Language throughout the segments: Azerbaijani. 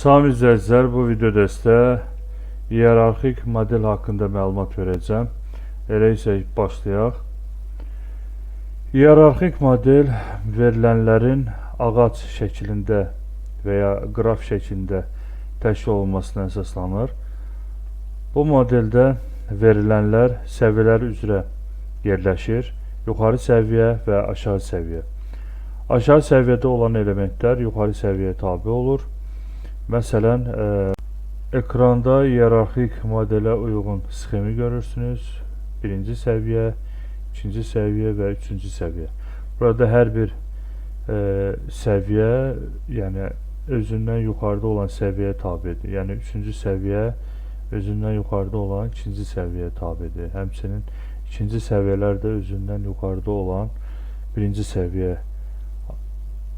Salam izləyicilər, bu videoda sizə hiyerarxik model haqqında məlumat verəcəm. Elə isə başlayaq. Hiyerarxik model verilənlərin ağac şəklində və ya qraf şəklində təşkil olunmasına əsaslanır. Bu modeldə verilənlər səviyyələr üzrə yerləşir. Yuxarı səviyyə və aşağı səviyyə. Aşağı səviyyədə olan elementlər yuxarı səviyyəyə tabe olur. Məsələn, ekranda hiyerarxik modelə uyğun sxemi görürsünüz. Birinci səviyyə, ikinci səviyyə və üçüncü səviyyə. Burada hər bir səviyyə, yəni özündən yuxarıda olan səviyyəyə tabedir. Yəni üçüncü səviyyə özündən yuxarıda olan ikinci səviyyəyə tabedir. Həmçinin ikinci səviyyələr də özündən yuxarıda olan birinci səviyyə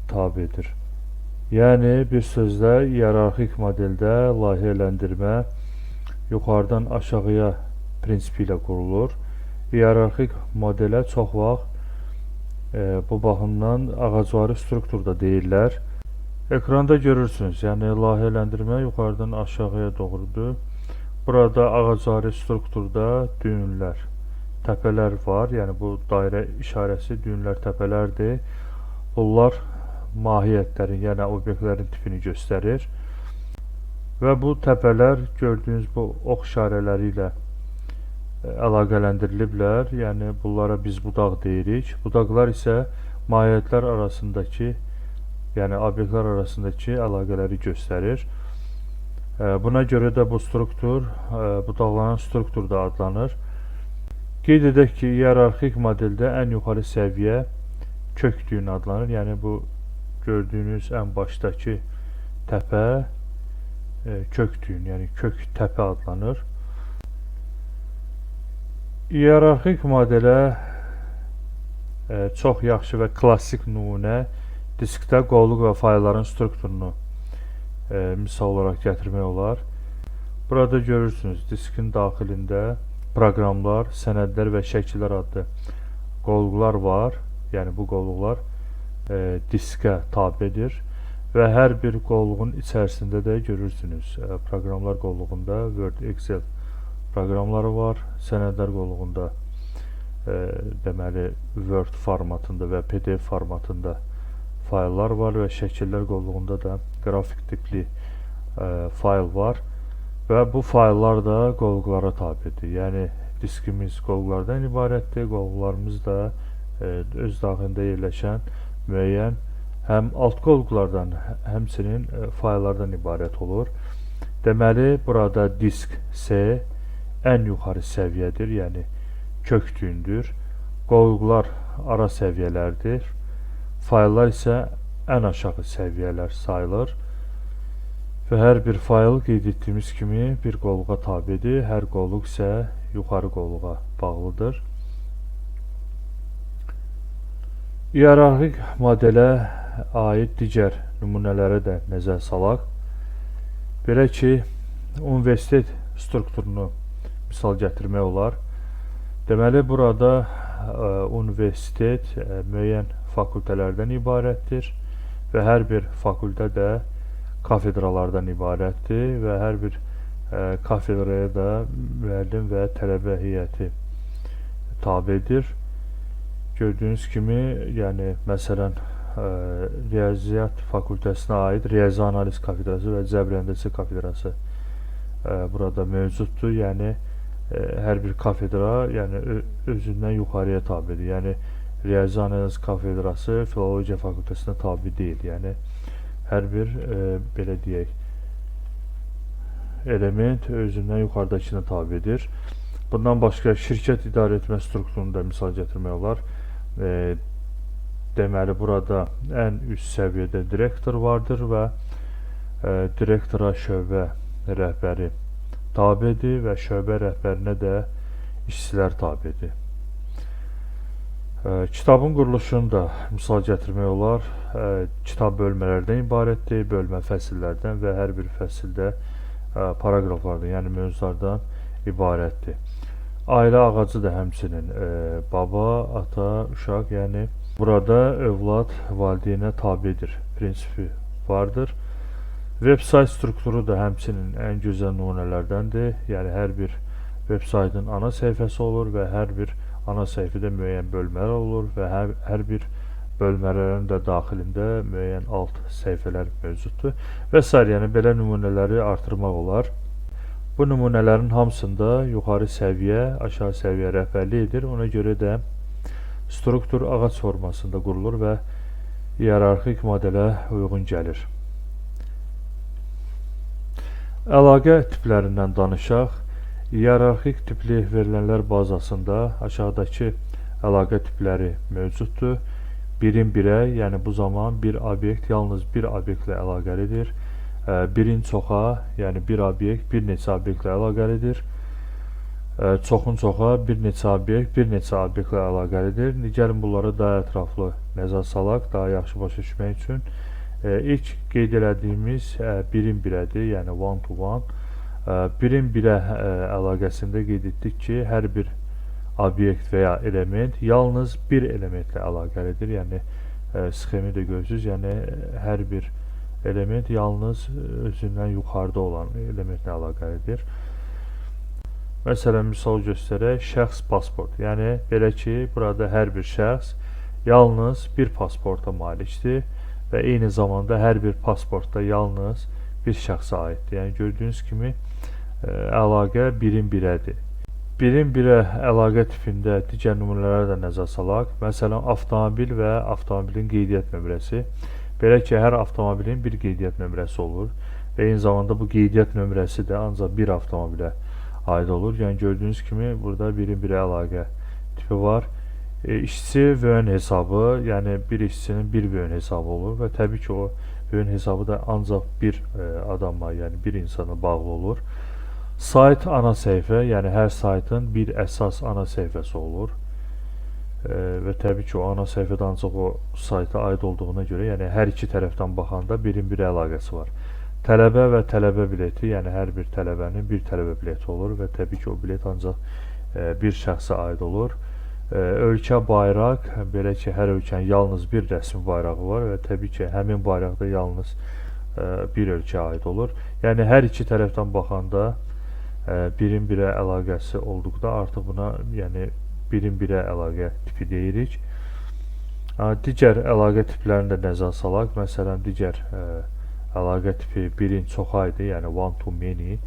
tabedir. Yəni, bir sözlə, hiyerarxik modeldə layihələndirmə yuxarıdan aşağıya prinsipi ilə qurulur. Hiyerarxik modelə çox vaxt bu baxımdan ağacvari struktur da deyirlər. Ekranda görürsünüz, yəni layihələndirmə yuxarıdan aşağıya doğrudur. Burada ağacvari strukturda düyünlər, təpələr var. Yəni bu dairə işarəsi düyünlər, təpələrdir. Bunlar mahiyyətlərin, yəni obyektlərin tipini göstərir. Və bu təpələr gördüyünüz bu ox işarələri ilə əlaqələndiriliblər. Yəni bunlara biz budaq deyirik. Budaqlar isə mahiyyətlər arasındakı, yəni obyektlər arasındakı əlaqələri göstərir. Buna görə də bu struktur budaqlanan struktur da adlanır. Qeyd edək ki, hiyerarxik modeldə ən yuxarı səviyyə kök düyün adlanır. Yəni bu gördüyünüz ən başdakı təpə kök düyün, yəni kök təpə adlanır. Hiyerarxik modelə çox yaxşı və klassik nümunə diskdə qovluq və faylların strukturunu misal olaraq gətirmək olar. Burada görürsünüz, diskin daxilində proqramlar, sənədlər və şəkillər adlı qovluqlar var. Yəni bu qovluqlar diskə tabedir və hər bir qovluğun içərisində də görürsünüz, proqramlar qovluğunda Word, Excel proqramları var, sənədlər qovluğunda deməli Word formatında və PDF formatında fayllar var və şəkillər qovluğunda da qrafik tipli fayl var və bu fayllar da qovluqlara tabedir. Yəni diskimiz qovluqlardan ibarətdir, qovluqlarımız da öz daxilində yerləşən müəyyən həm alt qovluqlardan, həmçinin fayllardan ibarət olur. Deməli, burada disk C ən yuxarı səviyyədir, yəni kök düyündür. Qovluqlar ara səviyyələrdir. Fayllar isə ən aşağı səviyyələr sayılır. Və hər bir fayl qeyd etdiyimiz kimi bir qovluğa tabedir. Hər qovluq isə yuxarı qovluğa bağlıdır. Hiyerarxik modelə aid digər nümunələrə də nəzər salaq. Belə ki, universitet strukturunu misal gətirmək olar. Deməli, burada universitet müəyyən fakültələrdən ibarətdir və hər bir fakültə də kafedralardan ibarətdir və hər bir kafedraya da müəllim və tələbə heyəti tabedir. Gördüyünüz kimi, yəni məsələn, Riyaziyyat fakültəsinə aid Riyazi analiz kafedrası və cəbr həndəsə kafedrası burada mövcuddur. Yəni hər bir kafedra, yəni özündən yuxarıya tabedir. Yəni Riyazi analiz kafedrası Filologiya fakültəsinə tabe deyil. Yəni hər bir belə deyək, element özündən yuxarıdakına tabedir. Bundan başqa şirkət idarə etmə strukturunu da misal gətirmək olar. Deməli, burada ən üst səviyyədə direktor vardır və direktora şöbə rəhbəri tabedir və şöbə rəhbərinə də işçilər tabedir. Kitabın quruluşunu da misal gətirmək olar. Kitab bölmələrdən ibarətdir, bölmə fəsillərdən və hər bir fəsildə paraqraflardan, yəni mövzulardan ibarətdir. Ailə ağacı da həmçinin baba, ata, uşaq, yəni burada övlad valideynə tabedir prinsipi vardır. Veb-sayt strukturu da həmçinin ən gözəl nümunələrdəndir. Yəni hər bir veb-saytın ana səhifəsi olur və hər bir ana səhifədə müəyyən bölmələr olur və hər bir bölmələrin də daxilində müəyyən alt səhifələr mövcuddur və sair. Yəni belə nümunələri artırmaq olar. Bu nümunələrin hamısında yuxarı səviyyə, aşağı səviyyə rəhbərlik edir. Ona görə də struktur ağac formasında qurulur və hiyerarxik modelə uyğun gəlir. Əlaqə tiplərindən danışaq. Hiyerarxik tipli verilənlər bazasında aşağıdakı əlaqə tipləri mövcuddur. Birin birə, yəni bu zaman bir obyekt yalnız bir obyektlə əlaqəlidir. Birin çoxa, yəni bir obyekt bir neçə obyektlə əlaqəlidir. Çoxun çoxa, bir neçə obyekt bir neçə obyektlə əlaqəlidir. Gəlin bunlara daha ətraflı nəzər salaq, daha yaxşı başa düşmək üçün. İlk qeyd elədiyimiz birin birədir, yəni one to one. Birin birə əlaqəsində qeyd etdik ki, hər bir obyekt və ya element yalnız bir elementlə əlaqəlidir. Yəni sxemi də görürsünüz, yəni hər bir element yalnız özündən yuxarıda olan elementlə əlaqəlidir. Məsələn, misal göstərək, şəxs pasport. Yəni belə ki, burada hər bir şəxs yalnız bir pasporta malikdir və eyni zamanda hər bir pasportda yalnız bir şəxsə aiddir. Yəni gördüyünüz kimi əlaqə birin birədir. Birin birə əlaqə tipində digər nümunələrə də nəzər salaq. Məsələn, avtomobil və avtomobilin qeydiyyat nömrəsi. Belə ki, hər avtomobilin bir qeydiyyat nömrəsi olur və eyni zamanda bu qeydiyyat nömrəsi də ancaq bir avtomobilə aid olur. Yəni gördüyünüz kimi burada birin birə əlaqə tipi var. İşçi vöyün hesabı, yəni bir işçinin bir vöyün hesabı olur və təbii ki, o vöyün hesabı da ancaq bir adama, yəni bir insana bağlı olur. Sayt ana səhifə, yəni hər saytın bir əsas ana səhifəsi olur. Və təbii ki, o ana səhifədə ancaq o sayta aid olduğuna görə, yəni hər iki tərəfdən baxanda birin bir əlaqəsi var. Tələbə və tələbə bileti, yəni hər bir tələbənin bir tələbə bileti olur və təbii ki, o bilet ancaq bir şəxsə aid olur. Ölkə bayraq, belə ki, hər ölkənin yalnız bir rəsmi bayrağı var və təbii ki, həmin bayraqda yalnız bir ölkəyə aid olur. Yəni hər iki tərəfdən baxanda birin birə əlaqəsi olduqda artıq buna, yəni birin birə əlaqə tipi deyirik. Digər əlaqə tiplərini də nəzər salaq. Məsələn, digər əlaqə tipi birin çoxa idi, yəni one to many.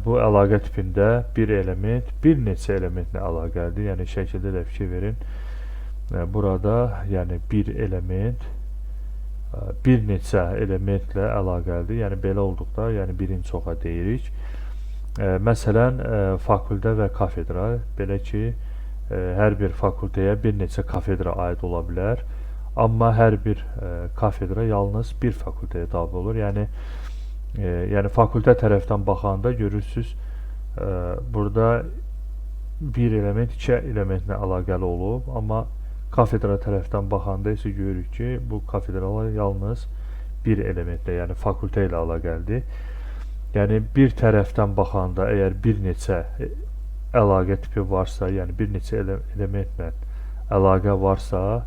Bu əlaqə tipində bir element bir neçə elementlə əlaqəlidir. Yəni şəkildə də fikir verin. Burada yəni bir element bir neçə elementlə əlaqəlidir. Yəni belə olduqda, yəni birin çoxa deyirik. Məsələn, fakültə və kafedra, belə ki, hər bir fakültəyə bir neçə kafedra aid ola bilər. Amma hər bir kafedra yalnız bir fakültəyə tabe olur. Yəni fakültə tərəfdən baxanda görürsünüz, burada bir element iki elementlə əlaqəli olub, amma kafedra tərəfdən baxanda isə görürük ki, bu kafedralar yalnız bir elementlə, yəni fakültə ilə əlaqəlidir. Yəni bir tərəfdən baxanda əgər bir neçə əlaqə tipi varsa, yəni bir neçə elementlə əlaqə varsa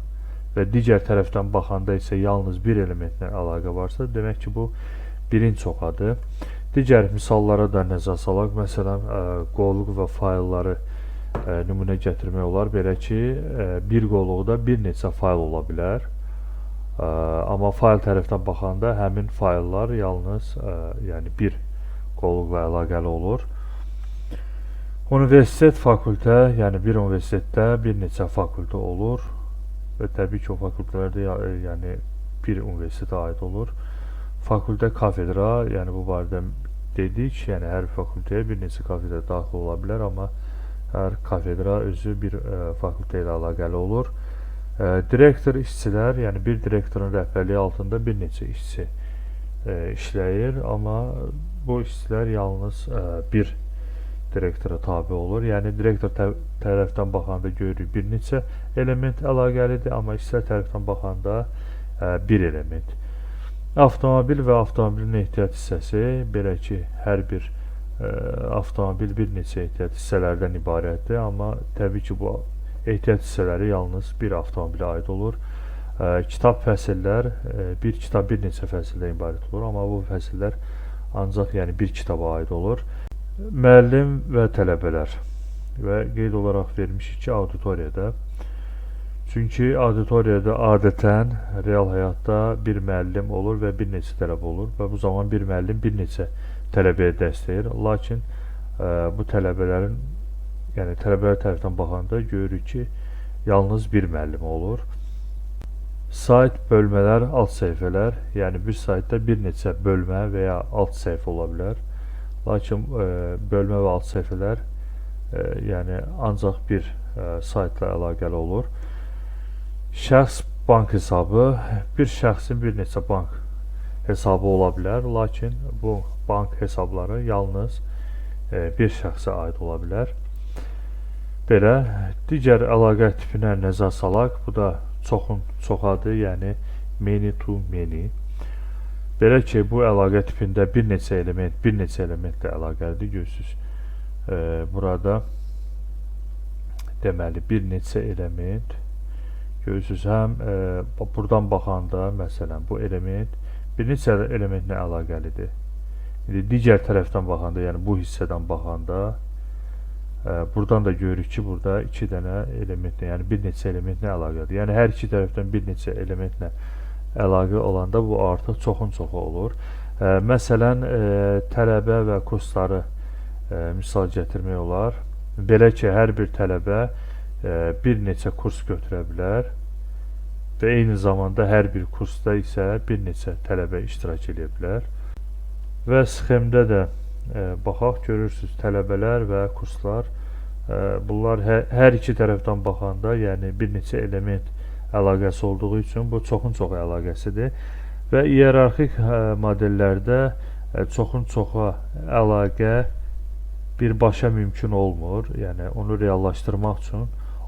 və digər tərəfdən baxanda isə yalnız bir elementlə əlaqə varsa, demək ki, bu birin çoxadır. Digər misallara da nəzər salaq. Məsələn, qovluq və faylları nümunə gətirmək olar. Belə ki, bir qovluqda bir neçə fayl ola bilər. Amma fayl tərəfdən baxanda həmin fayllar yalnız yəni bir qovluqla əlaqəli olur. Universitet, fakültə, yəni bir universitetdə bir neçə fakültə olur və təbii ki, o fakültələrdə yəni bir universitetə aid olur. Fakültə, kafedra, yəni bu barədə dedik, yəni hər fakültəyə bir neçə kafedra daxil ola bilər, amma hər kafedra özü bir fakültə ilə əlaqəli olur. Direktor, işçilər, yəni bir direktorun rəhbərliyi altında bir neçə işçi işləyir, amma bu işçilər yalnız bir direktora tabe olur. Yəni direktor tərəfdən baxanda görürük bir neçə element əlaqəlidir, amma işçilər tərəfdən baxanda bir element. Avtomobil və avtomobilin ehtiyat hissəsi, belə ki, hər bir avtomobil bir neçə ehtiyat hissələrdən ibarətdir, amma təbii ki, bu ehtiyat hissələri yalnız bir avtomobilə aid olur. Kitab fəsillər, bir kitab bir neçə fəsildən ibarət olur, amma bu fəsillər ancaq yəni bir kitaba aid olur. Müəllim və tələbələr və qeyd olaraq vermişik ki, auditoriyada. Çünki auditoriyada adətən real həyatda bir müəllim olur və bir neçə tələbə olur və bu zaman bir müəllim bir neçə tələbəyə dərs deyir. Lakin bu tələbələrin, yəni tələbələr tərəfindən baxanda görürük ki, yalnız bir müəllim olur. Sayt, bölmələr, alt səhifələr, yəni bir saytda bir neçə bölmə və ya alt səhifə ola bilər. Lakin bölmə və alt səhifələr yəni ancaq bir saytla əlaqəli olur. Şəxs bank hesabı, bir şəxsin bir neçə bank hesabı ola bilər, lakin bu bank hesabları yalnız bir şəxsə aid ola bilər. Belə, digər əlaqə tipinə nəzər salaq, bu da çoxun çoxadır, yəni many to many. Belə ki, bu əlaqə tipində bir neçə element, bir neçə elementlə əlaqəlidir. Görürsünüz, burada deməli, bir neçə element. Görürsünüz, həm buradan baxanda, məsələn, bu element bir neçə elementlə əlaqəlidir. İndi digər tərəfdən baxanda, yəni bu hissədən baxanda, buradan da görürük ki, burada iki dənə elementlə, yəni bir neçə elementlə əlaqəlidir. Yəni hər iki tərəfdən bir neçə elementlə əlaqə olanda bu artıq çoxun çoxu olur. Məsələn, tələbə və kursları misal gətirmək olar. Belə ki, hər bir tələbə bir neçə kurs götürə bilər və eyni zamanda hər bir kursda isə bir neçə tələbə iştirak edə bilər. Və sxemdə də baxaq, görürsünüz, tələbələr və kurslar, bunlar hər iki tərəfdən baxanda, yəni bir neçə element əlaqəsi olduğu üçün bu çoxun çoxu əlaqəsidir. Və iyerarxik modellərdə çoxun çoxa əlaqə birbaşa mümkün olmur. Yəni onu reallaşdırmaq üçün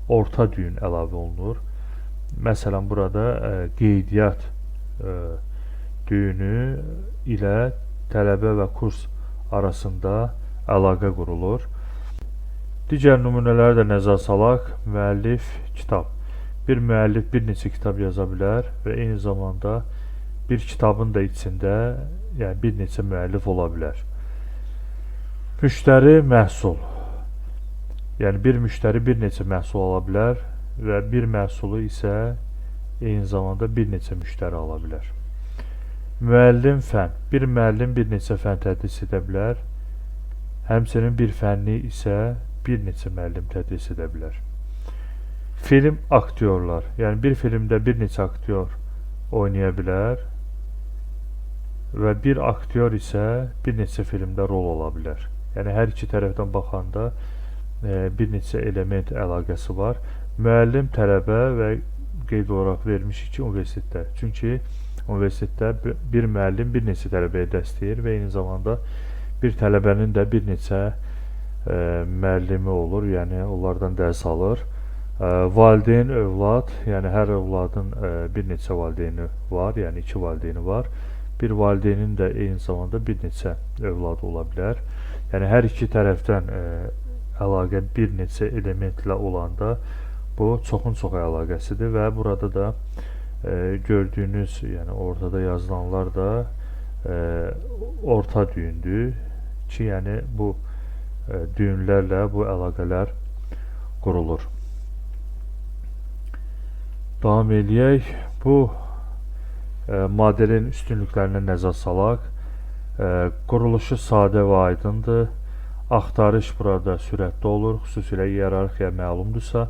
orta düyün əlavə olunur. Məsələn, burada qeydiyyat düyünü ilə tələbə və kurs arasında əlaqə qurulur. Digər nümunələri də nəzər salaq. Müəllif, kitab. Bir müəllif bir neçə kitab yaza bilər və eyni zamanda bir kitabın da içində, yəni bir neçə müəllif ola bilər. Müştəri, məhsul. Yəni bir müştəri bir neçə məhsul ala bilər və bir məhsulu isə eyni zamanda bir neçə müştəri ala bilər. Müəllim, fən. Bir müəllim bir neçə fən tədris edə bilər. Həmçinin bir fənni isə bir neçə müəllim tədris edə bilər. Film, aktyorlar. Yəni bir filmdə bir neçə aktyor oynaya bilər və bir aktyor isə bir neçə filmdə rol ala bilər. Yəni hər iki tərəfdən baxanda bir neçə element əlaqəsi var. Müəllim, tələbə və qeyd olaraq vermişik ki, universitetdə. Çünki universitetdə bir müəllim bir neçə tələbəyə dərs deyir və eyni zamanda bir tələbənin də bir neçə müəllimi olur, yəni onlardan dərs alır. Valideyn, övlad, yəni hər övladın bir neçə valideyni var, yəni iki valideyni var. Bir valideynin də eyni zamanda bir neçə övladı ola bilər. Yəni hər iki tərəfdən əlaqə bir neçə elementlə olanda bu çoxun çox əlaqəsidir və burada da gördüyünüz, yəni ortada yazılanlar da orta düyündür ki, yəni bu düyünlərlə bu əlaqələr qurulur. Davam eləyək. Bu modelin üstünlüklərinə nəzər salaq. Quruluşu sadə və aydındır. Axtarış burada sürətli olur, xüsusilə iyerarxiya məlumdursa,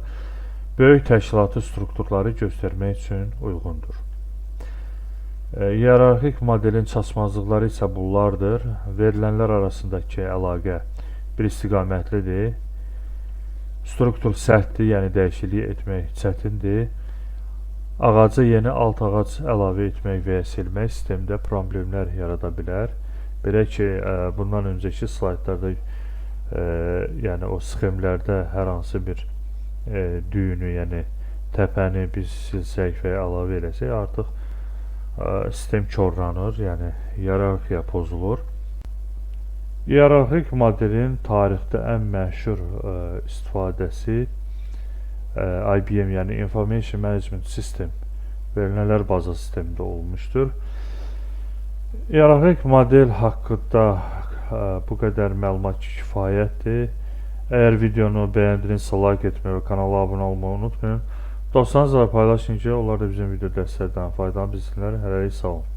böyük təşkilati strukturları göstərmək üçün uyğundur. İyerarxik modelin çatışmazlıqları isə bunlardır. Verilənlər arasındakı əlaqə bir istiqamətlidir. Struktur sərtdir, yəni dəyişiklik etmək çətindir. Ağaca yeni alt ağac əlavə etmək və ya silmək sistemdə problemlər yarada bilər. Belə ki, bundan öncəki slaydlarda, yəni o sxemlərdə hər hansı bir düyünü, yəni təpəni biz silsək və ya əlavə eləsək, artıq sistem korlanır, yəni iyerarxiya pozulur. İyerarxik modelin tarixdə ən məşhur istifadəsi IBM, yəni Information Management System Belə nələr baza sistemində olmuşdur. İyerarxik model haqqında bu qədər məlumat kifayətdir. Əgər videonu bəyəndinizsə like etməyi və kanala abunə olmayı unutmayın. Dostlarınızla paylaşın ki, onlar da bizim video dərslərdən faydalanıb bilsinlər. Hələlik sağ olun.